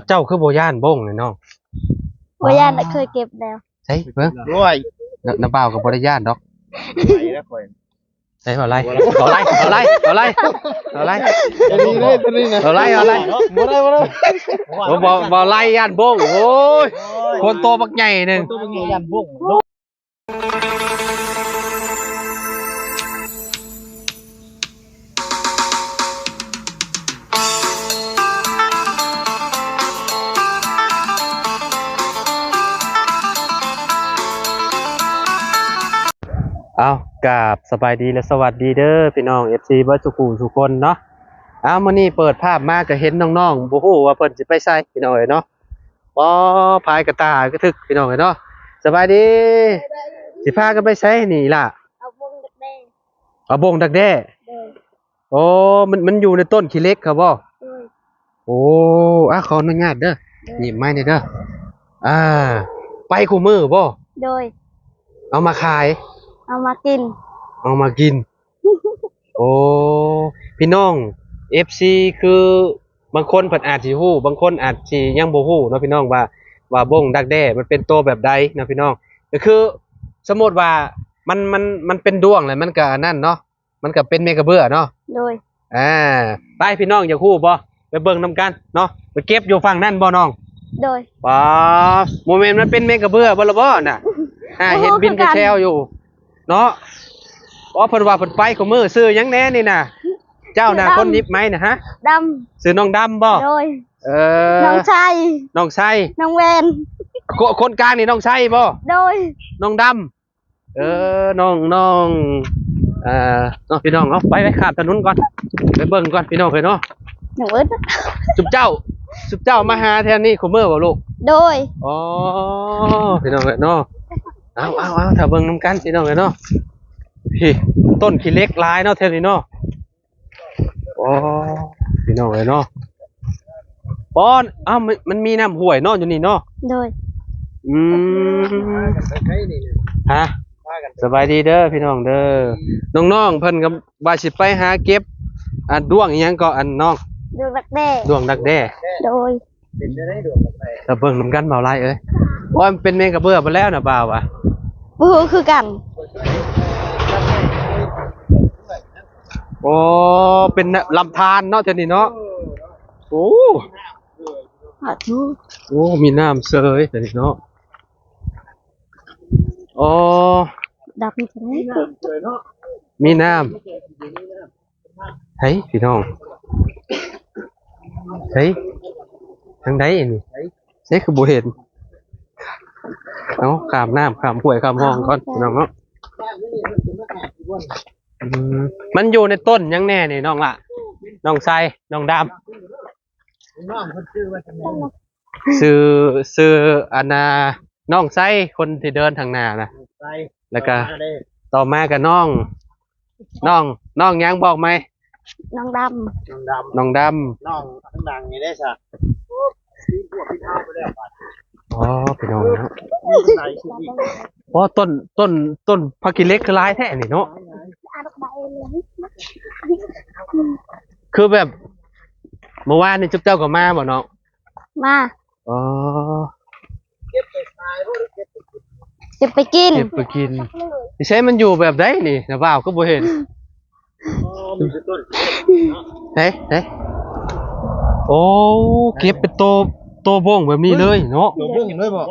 ເຈົ້າຄືບໍ່ຢ້ານບົ້ງນີ້ນ້ອງ? ບໍ່ຢ້ານ ເຄີຍເກັບແລ້ວ. ໃສເບິ່ງ. ໂອ້ຍ ນ້າ ນ້າບ່າວກໍບໍ່ໄດ້ຢ້ານດອກ. ໄປແລ້ວຂ້ອຍ. ໃສ ເວົ້າໄລ່ ເວົ້າໄລ່ ເວົ້າໄລ່ ເວົ້າໄລ່ ເວົ້າໄລ່ ເວົ້າໄລ່ ເວົ້າໄລ່ ບໍ່ໄດ້ ບໍ່ໄດ້ ບໍ່ ເວົ້າໄລ່ຢ້ານບົ້ງ. ໂອ້ຍ ໂອ້ຍ ຄົນໂຕບັກໃຫຍ່ໜຶ່ງ ຄົນໂຕບັກໃຫຍ່ຢ້ານບົ້ງເນາະ. ເອົາ ກາບສະບາຍດີ ແລະ ສະຫວັດດີເດີ ພີ່ນ້ອງ ເອັຟຊີ ເບິດສູ່ຜູ້ສູ່ຄົນເນາະ. ເອົາ ມື້ນີ້ເປີດພາບມາກໍເຫັນນ້ອງໆ ບໍ່ຮູ້ວ່າເພິ່ນຊິໄປໃສ ພີ່ນ້ອງເອີຍເນາະ. ອໍ ພາຍກະຕ່າກະທຶກ ພີ່ນ້ອງເອີຍເນາະ. ສະບາຍດີ. ສະບາຍດີ. ຊິພາກັນໄປໃສນີ້ລະ? ເອົາບົ້ງດັກແດ້. ເອົາບົ້ງດັກແດ້. ໂດຍ. ໂອ້ ມັນ ມັນຢູ່ໃນຕົ້ນຂີ້ເຫຼັກຫັ້ນບໍ? ໂດຍ. ໂອ້ ອາ ຂໍອະນຸຍາດເດີ. ໂດຍ. ຫຍິບໄມ້ແດ່ເດີ. ອ່າ ໄປຄູ່ມື້ບໍ? ໂດຍ. ເອົາມາຂາຍ? ເອົາມາກິນ. ເອົາມາກິນ. ໂອ້ ພີ່ນ້ອງ ເອັຟຊີ ຄືບາງຄົນເພິ່ນອາດຊິຮູ້ ບາງຄົນອາດຊິຍັງບໍ່ຮູ້ເນາະ ພີ່ນ້ອງ ວ່າ ວ່າບົ້ງດັກແດ້ມັນເປັນໂຕແບບໃດເນາະ ພີ່ນ້ອງ. ກໍຄືສົມມຸດວ່າມັນ ມັນ ມັນເປັນດ້ວງແລ້ວ ມັນກໍອັນນັ້ນເນາະ ມັນກໍເປັນແມ່ກະເບື້ອເນາະ. ໂດຍ. ອ່າ ໄປ ພີ່ນ້ອງຢາກຮູ້ບໍ່? ໄປເບິ່ງນຳກັນເນາະ. ໄປເກັບຢູ່ຝັ່ງນັ້ນບໍ່ນ້ອງ? ໂດຍ. ປາ ບໍ່ແມ່ນມັນເປັນແມ່ກະເບື້ອບໍ່ລະບໍ່ນະ? ອ່າ ໂອ້ ເຫັນບິນແຊວໆຢູ່ເນາະ. ອໍ ເພິ່ນວ່າເພິ່ນໄປຄູ່ມື້. ຊື່ຫຍັງແດ່ນີ້ນະ? ເຈົ້ານະ ຄົນຫຍິບໄມ້ນະ? ຮະ? ດຳ. ຊື່ນ້ອງດຳບໍ່? ໂດຍ. ເອີ ນ້ອງໄຊ. ນ້ອງໄຊ. ນ້ອງແວ່ນ. ຄົນ ຄົນກາງນີ້ນ້ອງໄຊບໍ່? ໂດຍ. ນ້ອງດຳ. ເອີ ນ້ອງ ນ້ອງ ເອີ ເນາະ ພີ່ນ້ອງເນາະ. ໄປ ໄປຂ້າມຖະໜົນກ່ອນ ໄປເບິ່ງກ່ອນ ພີ່ນ້ອງເອີຍເນາະ. ໜູເອີ້ນ ຊຸມເຈົ້າ ຊຸມເຈົ້າມາຫາແຖວນີ້ຄູ່ມື້ບໍ່ລູກ? ໂດຍ. ອໍ ພີ່ນ້ອງເອີຍເນາະ. ເອົາ ເອົາ ເອົາ ຖ້າເບິ່ງນຳກັນ ພີ່ນ້ອງເອີຍເນາະ. ພີ້ ຕົ້ນຂີ້ເຫຼັກຫຼາຍເນາະແຖວນີ້ເນາະ. ອໍ ພີ່ນ້ອງເອີຍເນາະ. ປ້ອນ ອ້າວ ມັນ ມັນມີນ້ຳຫ້ວຍເນາະຢູ່ນີ້ເນາະ. ໂດຍ. ອືມ ຮະ ສະບາຍດີເດີພີ່ນ້ອງເດີ. ນ້ອງໆເພິ່ນກໍວ່າຊິໄປຫາເກັບ ອັນ ດ້ວງອີ່ຫຍັງເກາະ ອັນ ນ້ອງ? ດ້ວງດັກແດ້. ດ້ວງດັກແດ້. ໂດຍ. ເປັນຈັ່ງໃດດວງແປກໆ ລະເບິ່ງນຳກັນ ບ່າວໄລເອີຍ. ໂອ້ຍ ມັນເປັນແມງກະເບື້ອເບິດແລ້ວນະ ບ່າວວ່າ. ບໍ່ຮູ້ຄືກັນ. ໂອ້ ເປັນລຳທານເນາະ ແຖວນີ້ເນາະ. ໂອ້ ໂອ້ ມີນ້ຳເສີຍແຖວນີ້ເນາະ. ອໍ ດຳ ມີນ້ຳ ໃສພີ່ນ້ອງ? ໃສ ທາງໃດອັນນີ້? ໃສຄືບໍ່ເຫັນ? ເອົາ ຂ້າມນ້ຳ ຂ້າມຫ້ວຍ ຂ້າມຮ່ອງກ່ອນ ພີ່ນ້ອງເນາະ. ອືມ ມັນຢູ່ໃນຕົ້ນຫຍັງແດ່ນີ້ ນ້ອງລະ? ນ້ອງໄຊ ນ້ອງດຳ. ຊື່ ຊື່ອັນນ່າ ນ້ອງໄຊ ຄົນທີ່ເດີນທາງໜ້ານະ. ແລ້ວກະຕໍ່ມາກໍນ້ອງ ນ້ອງ ນ້ອງຫຍັງບອກໃໝ່? ນ້ອງດຳ. ນ້ອງດຳ ນ້ອງດຳ. ນ້ອງທາງຫຼັງນີ້ເດ້ຊະ. ອໍ ພີ່ນ້ອງເນາະ. ອໍ ຕົ້ນ ຕົ້ນ ຕົ້ນຜັກຂີ້ເຫຼັກຄືຫຼາຍແທ້ນີ້ເນາະ. ຄືແບບ ມື້ວານນີ້ຈຸບເຈົ້າກໍມາບໍ່ນ້ອງ? ມາ. ອໍ ເກັບໄປຂາຍບໍ່ ຫຼືເກັບໄປກິນ? ເກັບໄປກິນ. ໃສ ມັນຢູ່ແບບໃດນີ້ ນ້າບ່າວ ຄືບໍ່ເຫັນ? ອໍ ມີແຕ່ຕົ້ນ ເຫັນ ເຫັນ. ໂອ້ ເກັບເປັນໂຕ ໂຕບົ້ງແບບນີ້ເລີຍເນາະ. ໂຕບົ້ງເລີຍບໍ່?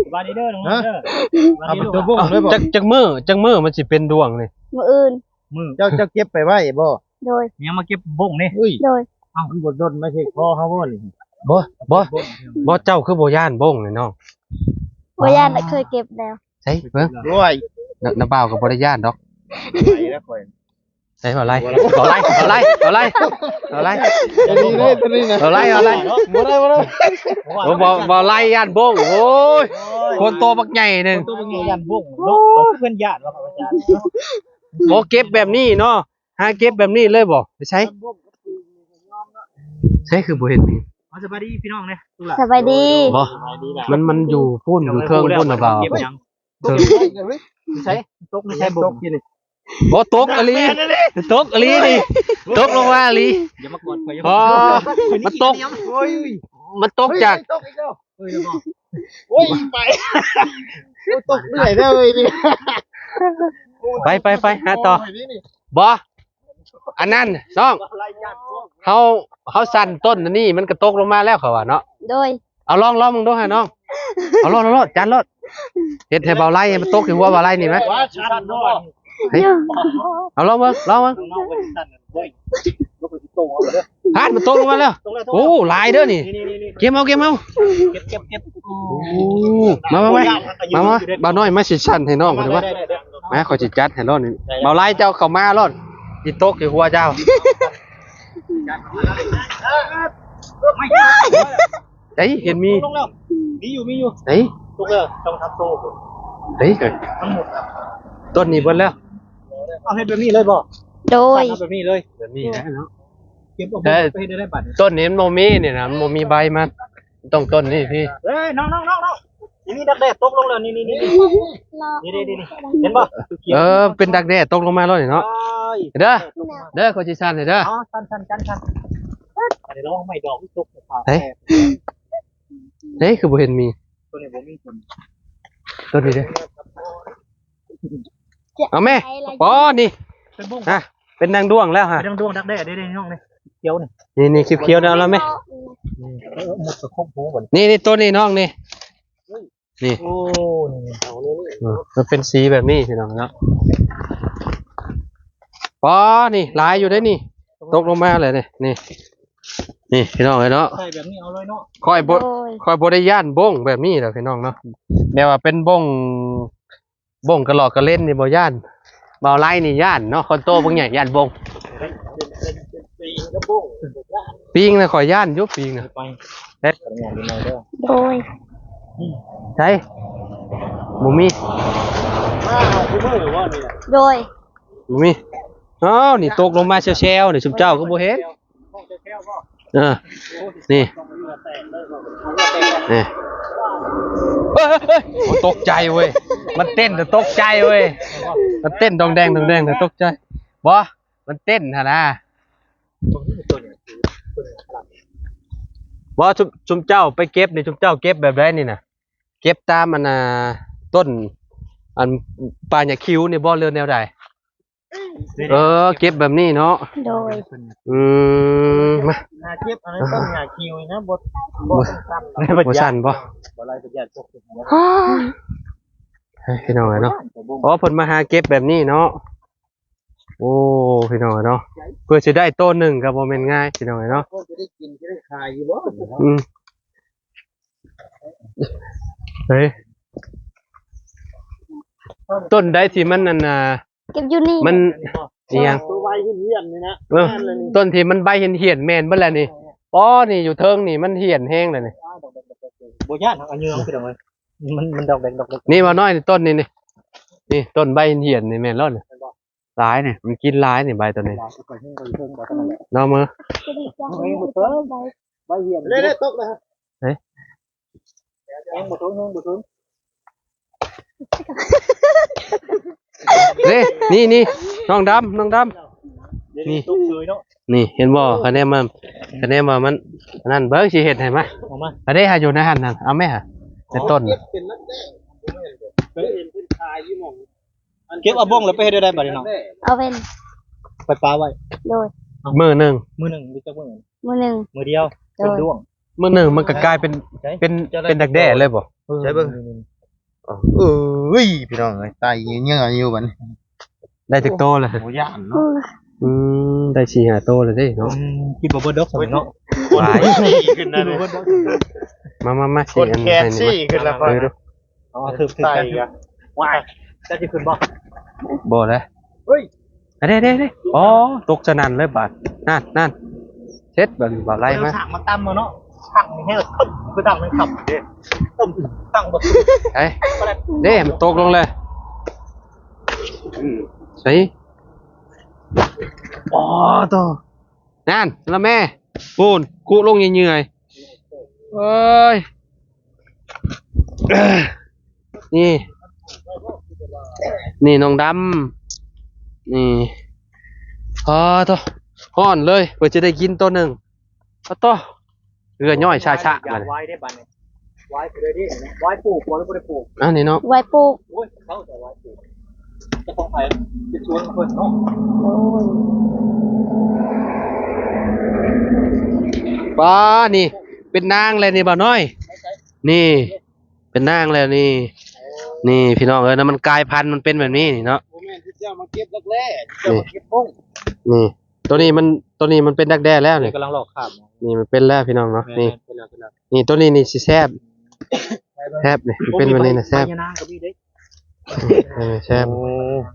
ສະບາຍດີເດີນ້ອງເດີ. ເອົາເປັນໂຕບົ້ງເລີຍບໍ່? ຈັກ ຈັກມື້ ຈັກມື້ມັນຊິເປັນດວງນີ້? ມື້ອື່ນ. ມື້ ເຈົ້າ ເຈົ້າເກັບໄປໄວ້ບໍ່? ໂດຍ. ຍັງມາເກັບບົ້ງນີ້? ໂດຍ. ເອົ້າ ມັນບໍ່ດົນມາເຮັດຄໍເຮົາບໍ່ນີ້? ບໍ່ ບໍ່ ບໍ່ ເຈົ້າຄືບໍ່ຢ້ານບົ້ງນີ້ນ້ອງ? ບໍ່ຢ້ານ ເຄີຍເກັບແລ້ວ. ໃສເບິ່ງ. ໂອ້ຍ ນ້າ ນ້າບ່າວກໍບໍ່ໄດ້ຢ້ານດອກ. ໄປແລ້ວຂ້ອຍ. ໃສ ເວົ້າໄລ່ ເວົ້າໄລ່ ເວົ້າໄລ່ ເວົ້າໄລ່ ເວົ້າໄລ່ ຕົວນີ້ເດ້ ຕົວນີ້ນະ ເວົ້າໄລ່ ເວົ້າໄລ່. ບໍ່ໄດ້ ບໍ່ໄດ້. ໂອ້ ບໍ່ ບໍ່ໄລ່ຢ້ານບົ້ງ. ໂອ້ຍ ຄົນໂຕບັກໃຫຍ່ໜຶ່ງ ຄົນໂຕບັກໃຫຍ່ຢ້ານບົ້ງເນາະ. ເພິ່ນຢ້ານວ່າ ອາຈານ ບໍ່ເກັບແບບນີ້ເນາະ. ຫາເກັບແບບນີ້ເລີຍບໍ່? ໄປໃສ? ໃສຄືບໍ່ເຫັນມີ? ເອົາ ສະບາຍດີພີ່ນ້ອງເດ້. ສະບາຍດີ. ບໍ່ ມັນ ມັນຢູ່ພຸ້ນ ຢູ່ເທິງພຸ້ນນະບ່າວ. ເກັບຫຍັງ? ເທິງ ໃສ? ຕົກໃນໃສບົ້ງ? ບໍ່ ຕົກອີ່ຫຼີ ຕົກອີ່ຫຼີນີ້ ຕົກລົງມາອີ່ຫຼີ. ຢ່າມາກອດຂ້ອຍ. ອໍ ມັນຕົກ. ໂອ້ຍ ມັນຕົກຈາກ ເຮີ້ຍ ຕົກອີກແລ້ວ ໂອ້ຍ ໄປ ໂອ້ຍ ຕົກເລື້ອຍເດີເວີຍນີ້ ໄປ ໄປ ໄປ ຫາຕໍ່ ໂອ້ຍ ນີ້ ບໍ່ ອັນນັ້ນນ້ອງ ເຮົາ ເຮົາສັ່ນຕົ້ນອັນນີ້ ມັນກໍຕົກລົງມາແລ້ວ ເຂົາວ່າເນາະ ໂດຍ ເອົາລອງ ລອງເບິ່ງດູຫານ້ອງ ເອົາໂລດ ເອົາໂລດ ຈັດໂລດ ເຮັດໃຫ້ບ່າວໄລ ໃຫ້ມັນຕົກໃສ່ຫົວບ່າວໄລນີ້ມາ ເຮີ້ຍ ເອົາລອງເບິ່ງ ລອງເບິ່ງ ພາດ ມັນຕົກລົງມາແລ້ວ ໂອ້ ຫຼາຍເດີນີ້ ເກັບເອົາ ເກັບເອົາ ເກັບ ເກັບ ເກັບ ໂອ້ ມາ ມາ ມາ ມາ ມາ ບ່າວນ້ອຍ ມາຊິສັ່ນໃຫ້ນ້ອງກ່ອນ ມາ ມາ ຂ້ອຍຊິຈັດໃຫ້ໂລດນີ້ ບ່າວໄລ ເຈົ້າເຂົ້າມາໂລດ ຊິຕົກໃສ່ຫົວເຈົ້າ ເອີຍ ເຫັນມີ ຕົກລົງແລ້ວ ມີຢູ່ ມີຢູ່ ເອີຍ ຕົກແລ້ວ ສອງສາມໂຕ ເອີຍ ທັງໝົດ ຕົ້ນນີ້ເບິດແລ້ວ ເອົາເຮັດແບບນີ້ເລີຍບໍ່? ໂດຍ ເອົາແບບນີ້ເລີຍ ແບບນີ້ແຫຼະເນາະ ເກັບອອກ ເອີຍ ໄປເຮັດໄດ້ບາດນີ້ ຕົ້ນນີ້ມັນບໍ່ມີນີ້ນະ ມັນບໍ່ມີໃບມັນ ຕ້ອງຕົ້ນນີ້ພີ່ ເອີຍ ນ້ອງໆໆໆ ນີ້ ນີ້ ດັກແດ້ຕົກລົງແລ້ວ ນີ້ໆໆ ນີ້ໆໆ ເຫັນບໍ່? ເອີ ເປັນດັກແດ້ຕົກລົງມາແລ້ວນີ້ເນາະ ເດີ ເດີ ຂ້ອຍຊິສັ່ນໃຫ້ເດີ ເອົາ ສັ່ນໆ ສັ່ນໆ ອັນນີ້ລະວັງໄມ້ດອກຕົກ ເຮີ້ຍ ເຮີ້ຍ ຄືບໍ່ເຫັນມີ ໂຕນີ້ບໍ່ມີ ໂຕນີ້ເດ້ ເອົາແມ່ ອໍ ນີ້ ເປັນບົ້ງ ຮະ ເປັນນາງດ້ວງແລ້ວຮະ ເປັນນາງດ້ວງ ດັກແດ້ເດ້ ນ້ອງນີ້ ຂຽວນີ້ ນີ້ໆ ຂຽວໆ ເອົາແລ້ວແມ່ ເອີ ໝົດກະຄົບຫູບັດນີ້ ນີ້ໆ ໂຕນີ້ນ້ອງນີ້ ນີ້ ໂອ້ ນີ້ ເອີ ມັນເປັນສີແບບນີ້ພີ່ນ້ອງເນາະ ອໍ ນີ້ຫຼາຍຢູ່ເດ້ນີ້ ຕົກລົງມາແລ້ວນີ້ ນີ້ ນີ້ພີ່ນ້ອງເອີຍເນາະ ໃສ່ແບບນີ້ເອົາເລີຍເນາະ ຂ້ອຍບໍ່ ໂດຍ ຂ້ອຍບໍ່ໄດ້ຢ້ານບົ້ງແບບນີ້ດອກພີ່ນ້ອງເນາະ ແບບວ່າເປັນບົ້ງ ບົ້ງກະຫຼອກກະເລັນນີ້ບໍ່ຢ້ານ ບ່າວໄລນີ້ຢ້ານເນາະ ຄົນໂຕບັກໃຫຍ່ຢ້ານບົ້ງ ປີງນະ ຂ້ອຍຢ້ານຢູ່ປີງນະ ໂດຍ ໃສ ບໍ່ມີ ໂດຍ ບໍ່ມີ ອ້າວ ນີ້ຕົກລົງມາແຊວໆ ນີ້ ຊຸມເຈົ້າຄືບໍ່ເຫັນ? ເອີ ນີ້ ນີ້ ເອີຍ ເອີຍ ໂອ້ ຕົກໃຈເວີຍ ມັນເຕັ້ນແຕ່ຕົກໃຈເວີຍ ມັນເຕັ້ນດອງແດງດອງແດງແຕ່ຕົກໃຈ ບໍ່ ມັນເຕັ້ນຫັ້ນນະ ບໍ່ ຊຸມ ຊຸມເຈົ້າໄປເກັບນີ້ ຊຸມເຈົ້າເກັບແບບໃດນີ້ນະ? ເກັບຕາມອັນນ່າ ຕົ້ນ ອັນ ປາຫຍ້າຄິວນີ້ບໍ່ ຫຼືແນວໃດ? ເອີ ເກັບແບບນີ້ເນາະ ໂດຍ ອືມ ມາ ຫາເກັບອັນນັ້ນ ຕົ້ນຫຍ້າຄິວນີ້ນະ ບໍ່ ບໍ່ ບໍ່ສັ່ນບໍ່? ບໍ່ໄດ້ໄປຢ້ານ ບໍ່ ບໍ່ໄດ້ໄປຢ້ານພວກ ເຮີ້ຍ ພີ່ນ້ອງເອີຍເນາະ ອໍ ເພິ່ນມາຫາເກັບແບບນີ້ເນາະ ໂອ້ ພີ່ນ້ອງເອີຍເນາະ ເພື່ອຊິໄດ້ໂຕໜຶ່ງກໍບໍ່ແມ່ນງ່າຍ ພີ່ນ້ອງເອີຍເນາະ ເພິ່ນຈະໄດ້ກິນ ຈະໄດ້ຂາຍຢູ່ບໍ່? ອືມ ເຮີ້ຍ ຕົ້ນໃດທີ່ມັນ ອັນນ່າ ເກັບຢູ່ນີ້ ມັນອີ່ຫຍັງ ໂຕໃບຫ້ຽນໆນີ້ນະ ເອີ ແມ່ນແລ້ວນີ້ ຕົ້ນທີ່ມັນໃບຫ້ຽນໆ ແມ່ນເບິດແລ້ວນີ້ ອໍ ນີ້ຢູ່ເທິງນີ້ມັນຫ້ຽນແຮງແລ້ວນີ້ ບໍ່ຢ້ານດອກ ອາຍຸ ພີ່ນ້ອງເອີຍ ມັນ ມັນດອກແດງດອກເລັກ ນີ້ ບ່າວນ້ອຍ ຕົ້ນນີ້ ນີ້ ນີ້ ຕົ້ນໃບຫ້ຽນໆ ນີ້ແມ່ນແລ້ວນີ້ ແມ່ນບໍ່? ຫຼາຍນີ້ ມັນກິນຫຼາຍນີ້ ໃບໂຕນີ້ ລອງເບິ່ງ ໃບຫ້ຽນ ເດ້ໆ ຕົກແລ້ວ ເຮີ້ຍ ແຮງບໍ່ເຖິງ ແຮງບໍ່ເຖິງ ເດ້ ນີ້ໆ ນ້ອງດຳ ນ້ອງດຳ ນີ້ ນີ້ ຕົກເຊີຍເນາະ ນີ້ ເຫັນບໍ່? ຄະແນນມາ ຄະແນນວ່າມັນ ອັນນັ້ນ ເບິ່ງ ຊິເຮັດໃຫ້ມາ ເອົາມາ ອັນນີ້ຫາຢູ່ໃນຫັ້ນນະ ເອົາແມ່ຫາ ໃນຕົ້ນ ເກັບເປັນນັກແດ້ງ ເຫັນເພິ່ນຂາຍຢູ່ໝ່ອງ ເກັບເອົາບົ້ງແລ້ວໄປເຮັດແນວໃດບາດນີ້ນ້ອງ? ເອົາເປັນ ໄປປະໄວ້ ໂດຍ ມື້ໜຶ່ງ ມື້ໜຶ່ງ ມື້ຈັກມື້? ມື້ໜຶ່ງ ມື້ດຽວ ໂດຍ ເປັນດ້ວງ ມື້ໜຶ່ງມັນກໍກາຍເປັນ ໃສ ເປັນ ເປັນດັກແດ້ເລີຍບໍ່? ໃສເບິ່ງ ເອີຍ ພີ່ນ້ອງເອີຍ ຕາຍເຫຍື້ອຢູ່ບັດນີ້ ໄດ້ຈັກໂຕລະ? ບໍ່ຢ້ານເນາະ ອືມ ໄດ້ສີ່ຫ້າໂຕລະເດ້ເນາະ ອືມ ກິນບໍ່ເບິດດອກຊັ້ນເນາະ ຫຼາຍ ສີ່ຂຶ້ນນະ ມາໆໆ ຄົນແຂນສີ່ຂຶ້ນລະ ເອີ ເອົາ ຖືກ ຖືກ ຖືກ ວ້າຍ ຈະຊິຂຶ້ນບໍ່? ບໍ່ເດ້ ເຮີ້ຍ ເດ້ໆໆ ອໍ ຕົກສະນັ້ນເລີຍບາດ ນັ້ນໆ ເສັດບາດນີ້ ບ່າວໄລມາ ເອົາສາກມາຕຳເອົາເນາະ ທັງແຮງ ປຶ້ມ ຄືທັງມັນຂັບເດ້ ປຶ້ມ ທັງບໍ່ ເອີຍ ເດ້ ມັນຕົກລົງເລີຍ ອືມ ໃສ ອໍ ໂຕ ນັ້ນລະແມ່ ປູນ ກຸລົງເຫຍື່ອຍໆ ເອີຍ ນີ້ ນີ້ນ້ອງດຳ ນີ້ ອໍ ໂຕ ຮ້ອນເລີຍ ເພື່ອຈະໄດ້ກິນໂຕໜຶ່ງ ອໍ ໂຕ ເຮືອຍ້ອຍຊ້າໆ ຢາກ ບັດນີ້ ວາຍເດ້ບັດນີ້ ວາຍເລີຍເດ້ ວາຍປູກບໍ່ ຫຼືບໍ່ໄດ້ປູກ? ອັນນີ້ເນາະ ວາຍປູກ ໂອ້ຍ ເຂົາຈະວາຍປູກ ເຈົ້າຂອງໃຜ ເປັນສວນຂອງເພິ່ນເນາະ. ໂອ້ຍ ປ້າ ນີ້ເປັນນາງແລ້ວນີ້ ບ່າວນ້ອຍ ນີ້ ເປັນນາງແລ້ວນີ້ ນີ້ພີ່ນ້ອງເອີຍ ມັນກາຍພັນ ມັນເປັນແບບນີ້ນີ້ເນາະ. ບໍ່ແມ່ນທີ່ເຈົ້າມາເກັບດັກແດ້ ເຈົ້າມາເກັບບົ້ງ ນີ້ ໂຕນີ້ມັນ ໂຕນີ້ມັນເປັນດັກແດ້ແລ້ວນີ້ ກຳລັງລອກຄາບ ນີ້ມັນເປັນແລ້ວພີ່ນ້ອງເນາະ. ນີ້ ນີ້ໂຕນີ້ນີ້ຊິແຊບ ແຊບນີ້ ເປັນແບບນີ້ນະແຊບ ເອີ ແຊບ.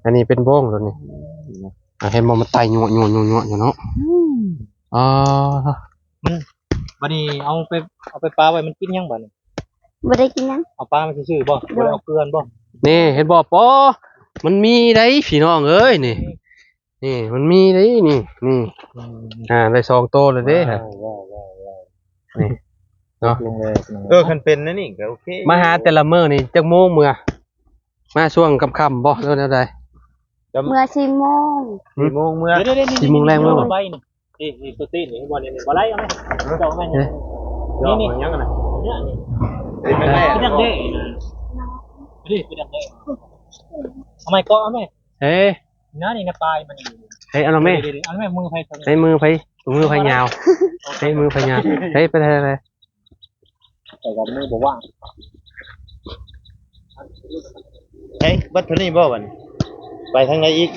ອັນນີ້ເປັນບົ້ງໂຕນີ້ ອ່າ ເຫັນບໍ່ ມັນໄຕຍົວໆໆໆຢູ່ເນາະ. ອໍ ມັນ ບັດນີ້ເອົາໄປ ເອົາໄປປະໄວ້ ມັນກິນຫຍັງບັດນີ້? ບໍ່ໄດ້ກິນຫຍັງ ເອົາປະມັນຊື່ໆບໍ່? ໂດຍ ບໍ່ໄດ້ເອົາເກືອນບໍ່? ນີ້ເຫັນບໍ່ ປໍ ມັນມີໄດ໋ພີ່ນ້ອງເອີຍ ນີ້ ນີ້ມັນມີໄດ໋ ນີ້ ນີ້ ອືມ ອ່າ ໄດ້ສອງໂຕແລ້ວເດ້. ວ້າວ ວ້າວ ວ້າວ ນີ້ເນາະ ລົງເລີຍ ເອີ ຄັນເປັນແນວນີ້ກໍໂອເຄ. ມາຫາແຕ່ລະມື້ນີ້ຈັກໂມງເມືອ? ມາຊ່ວງຄ່ຳໆບໍ່ ຫຼືແນວໃດ? ເມືອສີ່ໂມງ ສີ່ໂມງເມືອ ສີ່ໂມງແລງເມືອບໍ່? ນີ້ ນີ້ ໂຕຕີນນີ້ ເຫັນບໍ່ນີ້ ບໍ່ໄດ້ເອົາໄວ້ ເຈົ້າເອົາໄວ້ນີ້ ນີ້ ນີ້ ຫຍັງຫັ້ນນະ ນີ້ ນີ້ ເປັນດັກແດ້ ນີ້ ເປັນດັກແດ້ ເອົາໄມ້ເກາະ ເອົາໄມ້ ເອີ ນັ້ນນີ້ນະ ປາຍມັນນີ້ ເອີ ເອົາແມ່ ເອົາແມ່ ມືໃຜ ໃຊ້ມືໃຜ ມືໃຜຍາວ ໃຊ້ມືໃຜຍາວ ເອີ ໄປ ໄປ ໄປ ຂ້ອຍກໍມືບໍ່ວ່າງ. ເອີຍ ບັດເທົ່ານີ້ບໍ່ບັດນີ້ ໄປທາງໃດອີກ?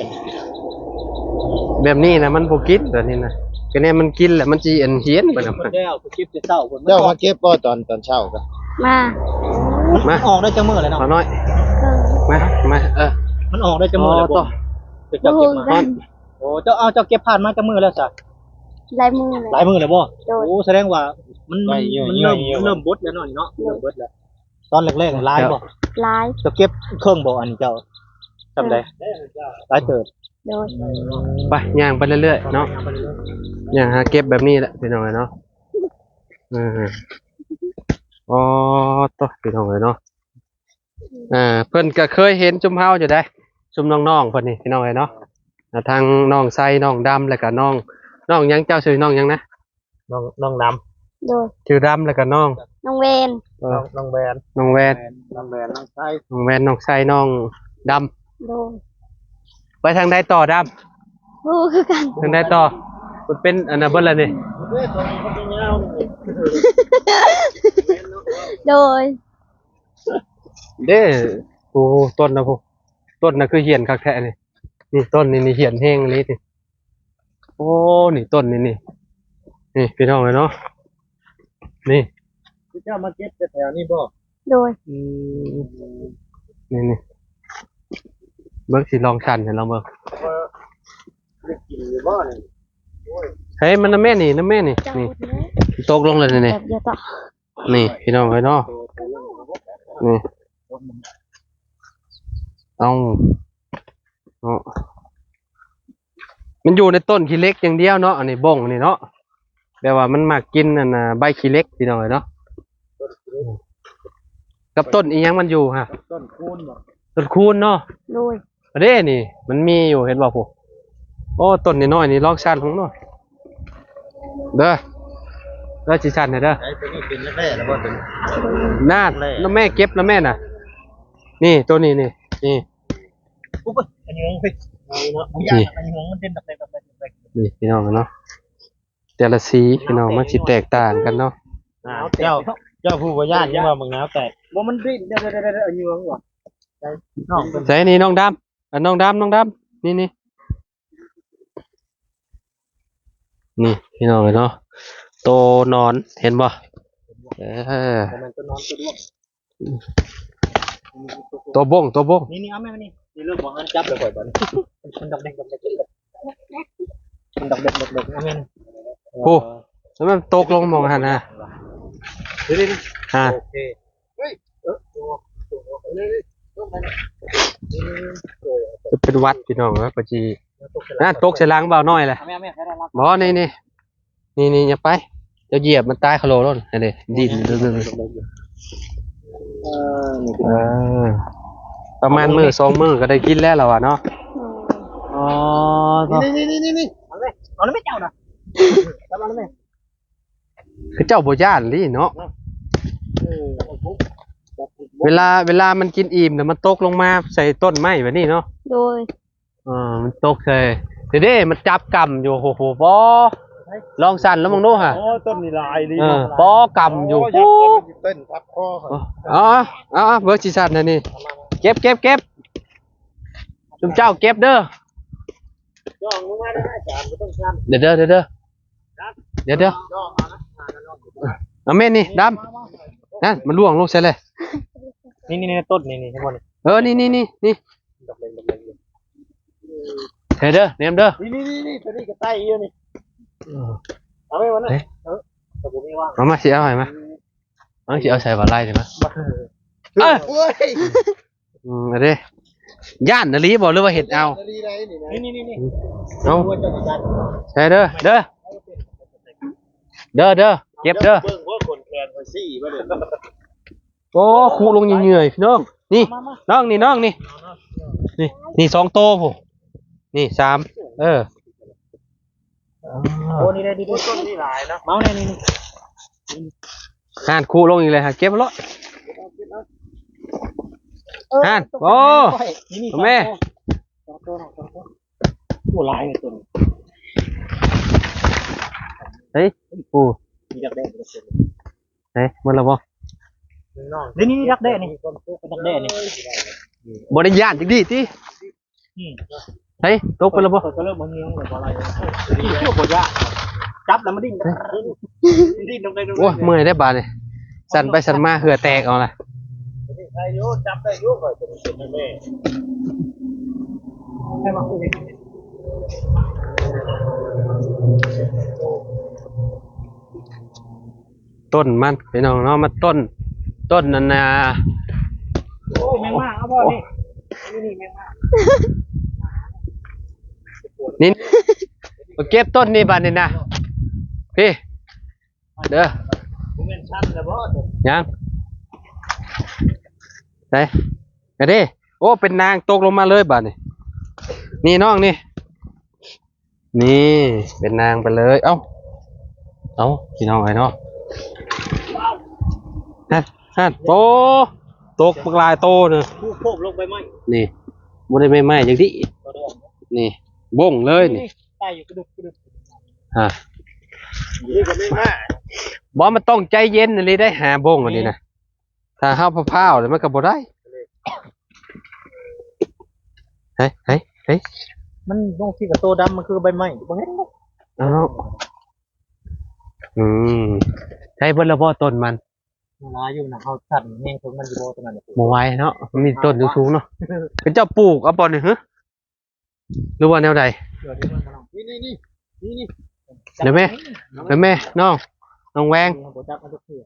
ແບບນີ້ນະ ມັນບໍ່ກິນ ແບບນີ້ນະ ກະແນມມັນກິນແລ້ວ ມັນຊິອັນ ຮຽນໄປນຳ ແລ້ວ ເກັບແຕ່ເຊົ້າພຸ້ນ ເຈົ້າມາເກັບບໍ່ຕອນ ຕອນເຊົ້າກະ? ມາ ມາ ມັນອອກໄດ້ຈັກມື້ແລ້ວເນາະ ນ້ອຍ? ເອີ ມາ ມາ ເອີ ມັນອອກໄດ້ຈັກມື້ແລ້ວ? ບໍ່ ເຈົ້າເກັບມາ ໂອ້ ເຈົ້າ ເອົາ ເຈົ້າເກັບຜ່ານມາຈັກມື້ແລ້ວຊະ? ຫຼາຍມື້ແລ້ວ ຫຼາຍມື້ແລ້ວບໍ່? ໂດຍ ໂອ້ ສະແດງວ່າມັນ ມັນເລີ່ມ ມັນເລີ່ມບົດແລ້ວເນາະ ນີ້ເນາະ ເລີ່ມບົດແລ້ວ. ຕອນແລກໆຫຼາຍບໍ່? ຫຼາຍ ເຈົ້າເກັບເຄິ່ງບໍ່ ອັນນີ້ເຈົ້າ? ສ່ຳໃດ? ຫຼາຍເຕີບ ໂດຍ ໄປ ຍ່າງໄປເລື້ອຍໆເນາະ ຍ່າງຫາເກັບແບບນີ້ແຫຼະ ພີ່ນ້ອງເອີຍເນາະ. ເອີ ອໍ ໂຕ ພີ່ນ້ອງເອີຍເນາະ. ອ່າ ເພິ່ນກະເຄີຍເຫັນຊຸມເຮົາຢູ່ໃດ໋ ຊຸມນ້ອງໆເພິ່ນນີ້ ພີ່ນ້ອງເອີຍເນາະ. ອ່າ ທັງນ້ອງໄຊ ນ້ອງດຳ ແລ້ວກະນ້ອງ ນ້ອງຫຍັງ ເຈົ້າຊື່ນ້ອງຫຍັງນະ? ນ້ອງ ນ້ອງດຳ ໂດຍ ຊື່ດຳ ແລ້ວກະນ້ອງ ນ້ອງແວນ ເອີ ນ້ອງ ນ້ອງແວນ ນ້ອງແວນ ນ້ອງແວນ ນ້ອງໄຊ ນ້ອງແວນ ນ້ອງໄຊ ນ້ອງດຳ ໂດຍ. ໄປທາງໃດຕໍ່ດຳ? ບໍ່ຮູ້ຄືກັນ ທາງໃດຕໍ່? ມັນເປັນອັນນັ້ນເບິດແລ້ວນີ້ ໂດຍ. ເດ້ ໂອ້ ຕົ້ນນະພຸ້ນ ຕົ້ນນະຄືຫ້ຽນຄັກແທ້ນີ້ ນີ້ຕົ້ນນີ້ ນີ້ຫ້ຽນແຮງອີ່ຫຼີນີ້. ໂອ້ ນີ້ຕົ້ນນີ້ ນີ້ ນີ້ພີ່ນ້ອງເອີຍເນາະ ນີ້ ເຈົ້າມາເກັບແຖວນີ້ບໍ່? ໂດຍ ອືມ ນີ້ ນີ້ ເບິ່ງຊິລອງຊັນໃຫ້ລອງເບິ່ງ ໄດ້ກິນຢູ່ບໍ່ນີ້? ເຮີ້ຍ ມັນນຳແມ່ນີ້ ນຳແມ່ນີ້ ນີ້ ຕົກລົງແລ້ວນີ້ ນີ້ ນີ້ພີ່ນ້ອງເອີຍເນາະ ນີ້ ເອົາ ເນາະ ມັນຢູ່ໃນຕົ້ນຂີ້ເຫຼັກຢ່າງດຽວເນາະ ອັນນີ້ບົ້ງນີ້ເນາະ ແບບວ່າມັນມັກກິນອັນນ່າ ໃບຂີ້ເຫຼັກ ພີ່ນ້ອງເອີຍເນາະ. ກັບຕົ້ນອີ່ຫຍັງມັນຢູ່ຫະ? ຕົ້ນຄູນບໍ່? ຕົ້ນຄູນເນາະ ໂດຍ. ເດ້ນີ້ ມັນມີຢູ່ ເຫັນບໍ່ພຸ້ນ? ໂອ້ ຕົ້ນນ້ອຍໆນີ້ ລອງຊັນເບິ່ງເນາະ ເດີ ເດີ ຊິຊັນໃຫ້ເດີ. ໄອ້ໂຕນີ້ເປັນແລ້ວບໍ່? ໂຕນີ້ ນາ ແລ້ວແມ່ເກັບແລ້ວແມ່ນະ ນີ້ ໂຕນີ້ ນີ້ ນີ້ ໂອ້ຍ ອັນນີ້ເນາະ ບໍ່ຢາກ ນີ້ ອັນນີ້ມັນເດັ່ນດອກແດກ ດອກແດກ ດອກແດກ ນີ້ພີ່ນ້ອງເນາະ ແຕ່ລະສີພີ່ນ້ອງ ມັນຊິແຕກຕ່າງກັນເນາະ. ອ່າ ເຈົ້າ ເຈົ້າຜູ້ບໍ່ຢ້ານ ຍັງວ່າບັກນາວແຕກ ບໍ່ ມັນເດັ່ນ ດຽວໆໆ ອັນນີ້ວ່າ ໃສນີ້ນ້ອງດຳ ອັນນ້ອງດຳ ນ້ອງດຳ ນີ້ ນີ້ ນີ້ພີ່ນ້ອງເອີຍເນາະ ໂຕນອນ ເຫັນບໍ່? ເອີ ບໍ່ແມ່ນໂຕນອນ ໂຕດວງ ໂຕບົ້ງ ໂຕບົ້ງ ນີ້ ນີ້ ເອົາແມ່ນີ້ ນີ້ເລີກບໍ່ ມັນຈັບແລ້ວຂ້ອຍບັດນີ້ ມັນດອກແດກ ດອກແດກ ດອກແດກ ມັນດອກແດກ ດອກແດກ ເອົາແມ່ນີ້ ໂອ້ ແລ້ວມັນຕົກລົງໝ່ອງຫັ້ນນະ ເດີໆ ອ່າ ໂອເຄ. ເອີ ຈະເປັນຫວັດພີ່ນ້ອງເອີຍ ປະຈີ ນັ້ນຕົກໃສ່ຫຼັງບ່າວນ້ອຍແຫຼະ ບໍ່ ນີ້ ນີ້ ນີ້ ນີ້ ຢ່າໄປ ເຈົ້າຢຽບມັນຕາຍຄາໂລໂລດ ຫັ້ນເດ້ ດິ້ນ ເອີ ປະມານມື້ສອງມື້ກໍໄດ້ກິນແລ້ວລະວ່າເນາະ. ອໍ ນີ້ ນີ້ ນີ້ ນີ້ ເອົາແລ້ວແມ່ ເອົາແລ້ວແມ່ເຈົ້ານະ ຈັບເອົາແລ້ວແມ່. ເຂົາເຈົ້າບໍ່ຢ້ານອີ່ຫຼີເນາະ. ເອີ ເວລາ ເວລາມັນກິນອີ່ມແລ້ວ ມັນຕົກລົງມາໃສ່ຕົ້ນໄມ້ແບບນີ້ເນາະ. ໂດຍ. ເອີ ມັນຕົກໃສ່ ເດ້ໆ ມັນຈັບກຳຢູ່. ໂອ້ໂຫ ບໍ່ ລອງສັ່ນລະເບິ່ງດູຫາ. ໂອ້ ຕົ້ນນີ້ຫຼາຍອີ່ຫຼີ. ເອີ ເນາະ ບໍ່ ກຳຢູ່. ໂອ້ ເຕັ້ນທັບຄໍ. ເອົາ ເອົາ ເອົາ ເບິ່ງຊິສັ່ນໃຫ້ນີ້. ເກັບ ເກັບ ເກັບ ຊຸມເຈົ້າເກັບເດີ. ເດີ ເດີ ເດີ ເດີ ເດີ ເອົາແມ່ນນີ້ດຳ. ນັ້ນ ມັນລ່ວງລົງໃສ່ເລີຍ. ນີ້ ນີ້ ນີ້ ຕົ້ນນີ້ ນີ້ ເຫັນບໍ່ນີ້? ເອີ ນີ້ ນີ້ ນີ້ ນີ້ ດອກເລັກ ດອກເລັກຢູ່. ເດີ ເດີ ແນມເດີ. ນີ້ ນີ້ ນີ້ ໂຕນີ້ກໍໄຕ້ຢູ່ນີ້. ເອີ ເອົາໄວ້ວັນນັ້ນ. ເອີ ແຕ່ບໍ່ມີວ່າງ. ເອົາມາ ຊິເອົາໃຫ້ມາ. ເອົາ ຊິເອົາໃສ່ບ່າໄລ່ນີ້ມາ. ເອີ ໂອ້ຍ. ອືມ ເອົາເດ້. ຢ້ານອີ່ຫຼີບໍ່ ຫຼືວ່າເຮັດເອົາ? ນີ້ ນີ້ ນີ້ ນີ້ ເອົາ ໃສ່ເດີ ເດີ ເດີ ເດີ ເກັບເດີ. ເບິ່ງວ່າຂົນແຂນຂ້ອຍຊີ້ບໍ່ເດ້. ໂອ້ ຄຸລົງເຫື່ອຍໆ ພີ່ນ້ອງ. ນີ້ ມາ ມາ ນ້ອງນີ້ ນ້ອງນີ້ ນີ້ ນີ້ສອງໂຕພຸ້ນ. ນີ້ສາມ. ເອີ ໂອ້ ນີ້ໄດ້ ນີ້ໄດ້ ຕົ້ນນີ້ຫຼາຍເນາະ. ເອົາແນ່ນີ້ ນີ້ ຫັ້ນ ຄຸລົງອີກແລ້ວ ຫາເກັບເອົາໂລດ. ຫັ້ນ ໂອ້ ນີ້ ນີ້ ແມ່ ສອງໂຕ ສອງໂຕ ໂອ້ ຫຼາຍເລີຍຕົ້ນ. ເຮີ້ຍ ໂອ້ ມີດັກແດ້ ເຮີ້ຍ ໝົດແລ້ວບໍ່? ນີ້ ນີ້ ນີ້ ດັກແດ້ນີ້ ດັກແດ້ນີ້ ບໍ່ໄດ້ຢ້ານຈັກດີ້ຕິ. ອືມ ເຮີ້ຍ ຕົກໄປແລ້ວບໍ່? ຕົກໄປແລ້ວບໍ່? ຍັງບໍ່ໄດ້ ຈັບແລ້ວມັນດີ້ນ ດີ້ນລົງໄປ. ໂອ້ຍ ເມື່ອຍເດ້ບາດນີ້ ສັ່ນໄປສັ່ນມາເຫື່ອແຕກເອົາລະ. ໄດ້ຢູ່ ຈັບໄດ້ຢູ່ ຂ້ອຍເປັນແມ່. ຕົ້ນມັນ ພີ່ນ້ອງເນາະ ມັນຕົ້ນ ຕົ້ນອັນນ່າ. ໂອ້ ແມງໝາ ເອົາບໍ່ນີ້? ນີ້ ນີ້ແມງໝາ ນີ້ ມາເກັບຕົ້ນນີ້ບາດນີ້ນະ ພີ່ເດີ. ບໍ່ແມ່ນຊັ້ນແລ້ວບໍ່? ຍັງ ໄດ້ ເອົາເດ້. ໂອ້ ເປັນນາງຕົກລົງມາເລີຍບາດນີ້ ນີ້ນ້ອງນີ້. ນີ້ເປັນນາງໄປເລີຍ. ເອົ້າ ເອົ້າ ພີ່ນ້ອງເອີຍເນາະ ຫັ້ນ ຫັ້ນ ໂອ້ ຕົກບັກຫຼາຍໂຕນະ. ໂຄບລົງໃບໄມ້ ນີ້ ບໍ່ໄດ້ໃບໄມ້ຈັກດິ ນີ້ ບົ້ງເລີຍນີ້ ນີ້ ໄຕ່ຢູ່ກະດຶບກະດຶບ ຮະ ນີ້ກໍແມ່ນມາ. ບໍ່ ມັນຕ້ອງໃຈເຢັນອີ່ຫຼີໄດ໋ ຫາບົ້ງອັນນີ້ນະ. ຖ້າເຮົາພ້າວໆ ແລ້ວມັນກໍບໍ່ໄດ້. ເຮີ້ຍ ເຮີ້ຍ ເຮີ້ຍ ມັນລົງທີ່ກະໂຕດຳ ມັນຄືໃບໄມ້ ບໍ່ເຫັນບໍ່? ເອົາເນາະ ອືມ ໃຊ້ເບິດແລ້ວບໍ່ຕົ້ນມັນ? ຫຼາຍຢູ່ນະ ເຮົາສັ່ນແຮງເຖິງມັນຢູ່ບໍ່ ຕົວນັ້ນ ບໍ່ໄຫວເນາະ ມັນມີຕົ້ນສູງໆ ເນາະ. ເຂົາເຈົ້າປູກເອົາບໍ່ນີ້ ຮະ? ຫຼືວ່າແນວໃດ? ນີ້ ນີ້ ນີ້ ນີ້ ນີ້ ນີ້ ເດີແມ່ ເດີແມ່ ນ້ອງ ນ້ອງແວງ ບໍ່ຈັບມັນຈັກເທື່ອ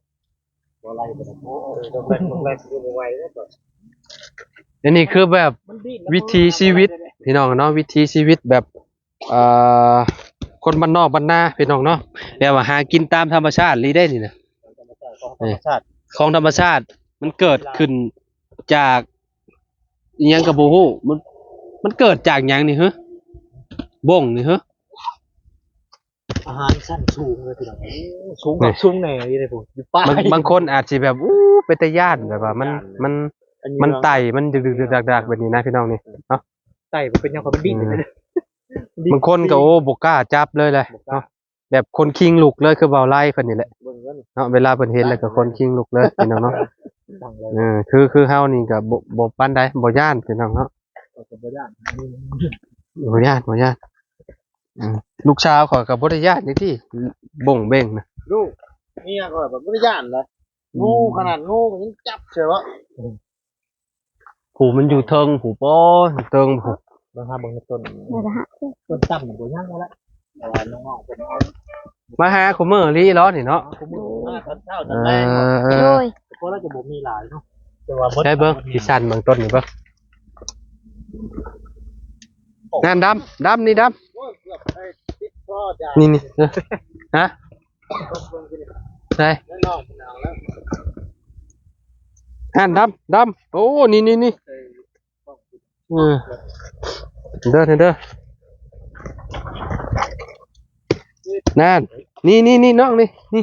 ບໍ່ໄລ່ບໍ່ໄດ້ ໂອ້ ເອີ ດອກແລກ ດອກແລກ ຢູ່ບໍ່ໄຫວແລ້ວ. ອັນນີ້ຄືແບບ ມັນດີດ ວິຖີຊີວິດ ພີ່ນ້ອງເນາະ ວິຖີຊີວິດແບບ ເອີ ຄົນບ້ານນອກບ້ານນາ ພີ່ນ້ອງເນາະ ແບບວ່າຫາກິນຕາມທຳມະຊາດອີ່ຫຼີເດ້ນີ້ນະ ຂອງທຳມະຊາດ ຂອງທຳມະຊາດ ມັນເກີດຂຶ້ນຈາກ ອີ່ຫຍັງກໍບໍ່ຮູ້ ມັນ ມັນເກີດຈາກຫຍັງນີ້ ຮະ? ບົ້ງນີ້ ຮະ? ອາຫານຊັ້ນສູງເລີຍພີ່ນ້ອງ ໂອ້ ສູງ ນີ້ ສູງແນ່ຢູ່ເດ້ພຸ້ນ ຢູ່ປ່າ. ບາງ ບາງຄົນອາດຊິແບບ ໂອ້ ເປັນຕາຢ້ານ ແບບວ່າມັນ ຢ້ານເລີຍ ມັນ ມັນໄຕ່ ມັນດຶກໆດັກໆ ແບບນີ້ນະ ພີ່ນ້ອງນີ້ ເນາະ ໄຕ່ບໍ່ເປັນຫຍັງ ເພາະມັນດິ້ນ ເອີ ເລີຍ ບາງຄົນກໍ ໂອ້ ບໍ່ກ້າຈັບເລີຍແຫຼະ ບໍ່ກ້າ ເນາະ. ແບບຂົນຄີງລຸກເລີຍ ຄືເບົາໄລ່ເພິ່ນນີ້ແຫຼະ ເບິ່ງເບິ່ງ ເນາະ ເວລາເພິ່ນເຫັນແລ້ວກໍຂົນຄີງລຸກເລີຍ ພີ່ນ້ອງເນາະ. ເອີ ຄື ຄືເຮົານີ້ກໍບໍ່ ບໍ່ປານໃດ ບໍ່ຢ້ານ ພີ່ນ້ອງເນາະ ເຮົາກໍບໍ່ຢ້ານ ບໍ່ຢ້ານ ບໍ່ຢ້ານ. ອືມ ລູກສາວຂ້ອຍກໍບໍ່ໄດ້ຢ້ານຈັກທີ ບົ້ງເບັ້ງນະ ລູກເມຍຂ້ອຍກໍບໍ່ໄດ້ຢ້ານເລີຍ ງູ ອືມ ຂະໜາດງູກໍຍັງຈັບເຊື່ອບໍ່? ຜູ້ມັນຢູ່ເທິງຜູ້ ປໍ ເທິງຜູ້ ເບິ່ງຫາເບິ່ງໃນຕົ້ນ ເບິ່ງຫາ ຕົ້ນຕ່ຳນີ້ບໍ່ຍັງແລ້ວ ແຕ່ວ່ານ້ອງໆເພິ່ນເອົາ ມາຫາຄູ່ມື້ອີ່ຫຼີເນາະ ນີ້ເນາະ ຫາຄູ່ມື້ ມາຕອນເຊົ້າຕອນແລງ ເອີ ເນາະ ໂດຍ ແຕ່ກໍລະຈະບໍ່ມີຫຼາຍເນາະ ແຕ່ວ່າເບິດ ໃຊ້ເບິ່ງ ຊິສັ່ນເບິ່ງຕົ້ນນີ້ເບິ່ງ ນັ້ນດຳ ດຳ ນີ້ດຳ ໂອ້ຍ ເກືອບໄດ້ຕິດຄໍ ນີ້ ນີ້ ເອີ ຮະ? ໃສ່ ຫັ້ນດຳ ດຳ ໂອ້ ນີ້ ນີ້ ນີ້ ເອີ ເດີ ເດີ ນັ້ນ ນີ້ ນີ້ ນີ້ ນ້ອງ ນີ້ ນີ້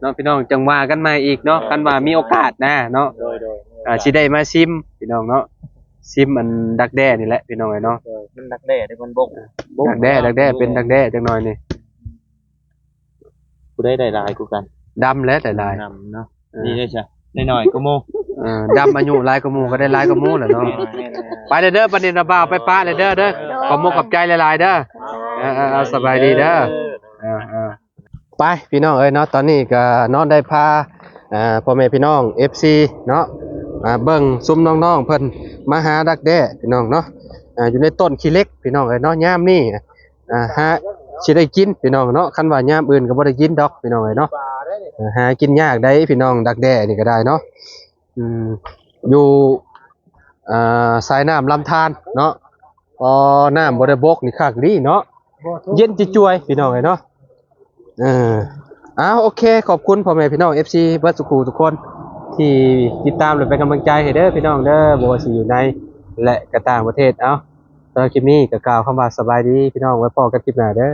ເນາະພີ່ນ້ອງ ຈັ່ງວ່າກັນໃໝ່ອີກເນາະ ເອີ ຄັນວ່າມີໂອກາດນະເນາະ ໂດຍໆ ອ່າ ຊິໄດ້ມາຊິມພີ່ນ້ອງເນາະ ຊິມອັນດັກແດ້ນີ້ແຫຼະພີ່ນ້ອງເອີຍເນາະ ໂດຍ ມັນດັກແດ້ເດ້ ມັນບົກ ດັກແດ້ ດັກແດ້ ເປັນດັກແດ້ຈັກໜ່ອຍນີ້ ຜູ້ໃດໄດ້ຫຼາຍກວ່າກັນ ດຳແຫຼະໄດ້ຫຼາຍ ດຳເນາະ ເອີ ນີ້ເດ້ຊະ ໄດ້ໜ້ອຍກວ່າໝູ່ ເອີ ດຳອາຍຸຫຼາຍກວ່າໝູ່ກໍໄດ້ຫຼາຍກວ່າໝູ່ແຫຼະເນາະ ແມ່ນໆ ໄປເດີ ບັດນີ້ນະບ່າວ ໄປປະເດີເດີ ໂດຍ ຂອບມຸກຂອບໃຈຫຼາຍໆເດີ ເອີໆ ເອີ ເອີ ສະບາຍດີເດີ ເອີໆ ໄປພີ່ນ້ອງເອີຍເນາະ ຕອນນີ້ກໍເນາະ ໄດ້ພາ ອ່າ ພໍ່ແມ່ພີ່ນ້ອງເອັຟຊີເນາະ ອ່າ ເບິ່ງຊຸມນ້ອງໆເພິ່ນມາຫາດັກແດ້ພີ່ນ້ອງເນາະ ອ່າ ຢູ່ໃນຕົ້ນຂີ້ເຫຼັກພີ່ນ້ອງເອີຍເນາະ ຍາມນີ້ ອ່າ ຫາ ຊິໄດ້ກິນພີ່ນ້ອງເນາະ ຄັນວ່າຍາມອື່ນກໍບໍ່ໄດ້ກິນດອກພີ່ນ້ອງເອີຍເນາະ ອ່າ ຫາກິນຍາກໄດ໋ພີ່ນ້ອງ ດັກແດ້ນີ້ກໍໄດ້ເນາະ ອືມ ຢູ່ ອ່າ ສາຍນ້ຳລຳທານເນາະ ອໍ ນ້ຳບໍ່ໄດ້ບົກນີ້ຄັກດີເນາະ ເຢັນຈະຈ່ວຍພີ່ນ້ອງເອີຍເນາະ ເອີ ອ້າວ ໂອເຄ ຂອບຄຸນພໍ່ແມ່ພີ່ນ້ອງເອັຟຊີເບິດສູ່ຜູ້ທຸກຄົນ ທີ່ຕິດຕາມ ແລະ ເປັນກຳລັງໃຈໃຫ້ເດີພີ່ນ້ອງເດີ ບໍ່ວ່າຊິຢູ່ໃນ ແລະ ກະຕ່າງປະເທດ ເອົ້າ ສຳລັບຄລິບນີ້ກໍກ່າວຄຳວ່າສະບາຍດີພີ່ນ້ອງ ໄວ້ພໍ້ກັນຄລິບໜ້າເດີ.